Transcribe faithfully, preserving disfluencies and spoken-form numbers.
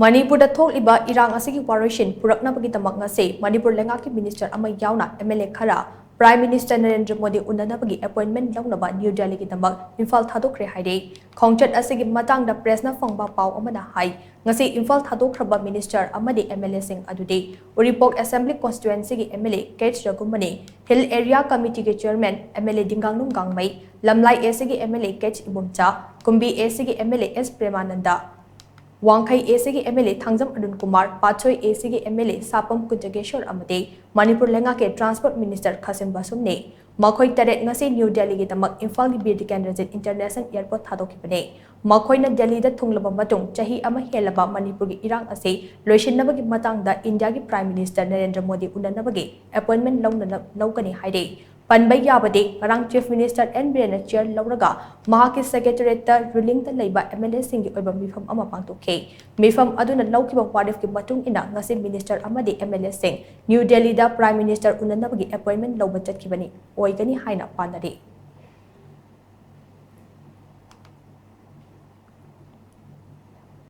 ꯃꯅꯤꯄꯨꯔꯗ ꯊꯣꯛꯂꯤꯕ ꯏꯔꯥꯡ ꯑꯁꯤꯒꯤ ꯋꯥꯔꯣꯏꯁꯤꯟ ꯄꯨꯔꯛꯅꯕꯒꯤꯗꯃꯛ ꯉꯁꯤ ꯃꯅꯤꯄꯨꯔ ꯂꯩꯉꯥꯛꯀꯤ ꯃꯤꯅꯤꯁꯇꯔ ꯑꯃ ꯌꯥꯎꯅ ꯑꯦꯝ ꯑꯦꯜ ꯑꯦ ꯈꯔ ꯄ꯭ꯔꯥꯏꯝ ꯃꯤꯅꯤꯁꯇꯔ ꯅꯔꯦꯟꯗ꯭ꯔ ꯃꯣꯗꯤ ꯎꯅꯅꯕꯒꯤ ꯑꯦꯄꯣꯏꯟꯃꯦꯟ ꯂꯧꯅꯕ ꯅ꯭ꯌꯨ ꯗꯦꯜꯂꯤꯒꯤꯗꯃꯛ ꯏꯝꯐꯥꯜ ꯊꯥꯗꯣꯛꯈ꯭ꯔꯦ ꯍꯥꯏꯔꯤ꯫ ꯈꯣꯡꯆꯠ ꯑꯁꯤꯒꯤ ꯃꯇꯥꯡꯗ ꯄ꯭ꯔꯦꯁꯅ ꯐꯪꯕ ꯄꯥꯎ ꯑꯃꯅ ꯍꯥꯏ, ꯉꯁꯤ ꯏꯝꯐꯥꯜ ꯊꯥꯗꯣꯛꯈ꯭ꯔꯕ ꯃꯤꯅꯤꯁꯇꯔ ꯑꯃꯗꯤ ꯑꯦꯝ ꯑꯦꯜ ꯑꯦꯁꯤꯡ ꯑꯗꯨꯗꯤ ꯎꯔꯤꯄꯣꯛ ꯑꯦꯁꯦꯝꯕ꯭ꯂꯤ ꯀꯣꯟꯁꯇꯤꯇ꯭ꯋꯦꯟꯁꯤꯒꯤ ꯑꯦꯝ ꯑꯦꯜ ꯑꯦ ꯀꯩꯆ ꯔꯘꯨꯃꯅꯤ, ꯍꯤꯜ ꯑꯦꯔꯤꯌꯥ ꯀꯃꯤꯇꯤꯒꯤ chairman M L A Dinganglung Gangmei, Lamlai ꯑꯦꯁꯤꯒꯤ ꯑꯦꯝ ꯑꯦꯜ ꯑꯦ ꯀꯩꯆ ꯏꯕꯣꯝꯆꯥ, ꯀꯨꯝꯕꯤ ꯑꯦꯁꯤꯒꯤ M L A S Premananda, Wangkhei ꯑꯦꯁꯤꯒꯤ M L A Thangjam Arun Kumar, Patsoi ꯑꯦꯁꯤꯒꯤ M L A Sapam Kunjakesor ꯑꯃꯗꯤ ꯃꯅꯤꯄꯨꯔ ꯂꯩꯉꯥꯛꯀꯤ ꯇ꯭ꯔꯥꯟꯁꯄꯣꯔꯠ ꯃꯤꯅꯤꯁꯇꯔ ꯈꯥꯁꯤꯝ ꯕꯥꯁꯨꯝꯅꯤ꯫ ꯃꯈꯣꯏ ꯇꯔꯦꯠ ꯉꯁꯤ ꯅ꯭ꯌꯨ ꯗꯦꯜꯂꯤꯒꯤꯗꯃꯛ ꯏꯝꯐꯥꯜꯒꯤ ꯕꯤꯔ ꯇꯤꯀꯦꯟꯗ꯭ꯔꯖꯤꯠ ꯏꯟꯇꯔꯅꯦꯁꯅꯦꯜ ꯑꯦꯌꯔꯄꯣꯔꯠ ꯊꯥꯗꯣꯛꯈꯤꯕꯅꯤ꯫ ꯃꯈꯣꯏꯅ ꯗꯦꯜꯂꯤꯗ ꯊꯨꯡꯂꯕ ꯃꯇꯨꯡ ꯆꯍꯤ ꯑꯃ ꯍꯦꯜꯂꯕ ꯃꯅꯤꯄꯨꯔꯒꯤ ꯏꯔꯥꯡ ꯑꯁꯤ ꯂꯣꯏꯁꯤꯟꯅꯕꯒꯤ ꯃꯇꯥꯡꯗ ꯏꯟꯗꯤꯌꯥꯒꯤ ꯄ꯭ꯔꯥꯏꯝ ꯃꯤꯅꯤꯁꯇꯔ ꯅꯔꯦꯟꯗ꯭ꯔ ꯃꯣꯗꯤ ꯎꯅꯅꯕꯒꯤ ꯑꯦꯄꯣꯏꯟꯃꯦꯟ ꯂꯧꯅꯅ ꯂꯧꯒꯅꯤ ꯍꯥꯏꯔꯤ꯫ ꯄꯟꯕ ꯌꯥꯕꯗꯤ, ꯉꯔꯥꯡ ꯆꯤꯐ ꯃꯤꯅꯤꯁꯇꯔ ꯑꯦꯟ ꯕꯤꯔꯦꯟꯅ ꯆꯤꯌꯔ ꯂꯧꯔꯒ ꯃꯍꯥꯛꯀꯤ ꯁꯦꯀ꯭ꯔꯦꯇꯦꯔꯤꯌꯦꯠꯇ ꯔꯨꯂꯤꯡꯗ ꯂꯩꯕ ꯑꯦꯝ ꯑꯦꯜ ꯑꯦꯁꯤꯡꯒꯤ ꯑꯣꯏꯕ ꯃꯤꯐꯝ ꯑꯃ ꯄꯥꯡꯊꯣꯛꯈꯤ꯫ ꯃꯤꯐꯝ ꯑꯗꯨꯅ ꯂꯧꯈꯤꯕ ꯋꯥꯔꯦꯞꯀꯤ ꯃꯇꯨꯡ ꯏꯟꯅ ꯉꯁꯤ ꯃꯤꯅꯤꯁꯇꯔ ꯑꯃꯗꯤ ꯑꯦꯝ ꯑꯦꯜ ꯑꯦꯁꯤꯡ ꯅ꯭ꯌꯨ ꯗꯦꯜꯂꯤꯗ ꯄ꯭ꯔꯥꯏꯝ ꯃꯤꯅꯤꯁꯇꯔ ꯎꯅꯅꯕꯒꯤ ꯑꯦꯄꯣꯏꯟꯃꯦꯟ ꯂꯧꯕ ꯆꯠꯈꯤꯕꯅꯤ ꯑꯣꯏꯒꯅꯤ ꯍꯥꯏꯅ ꯄꯥꯅꯔꯤ꯫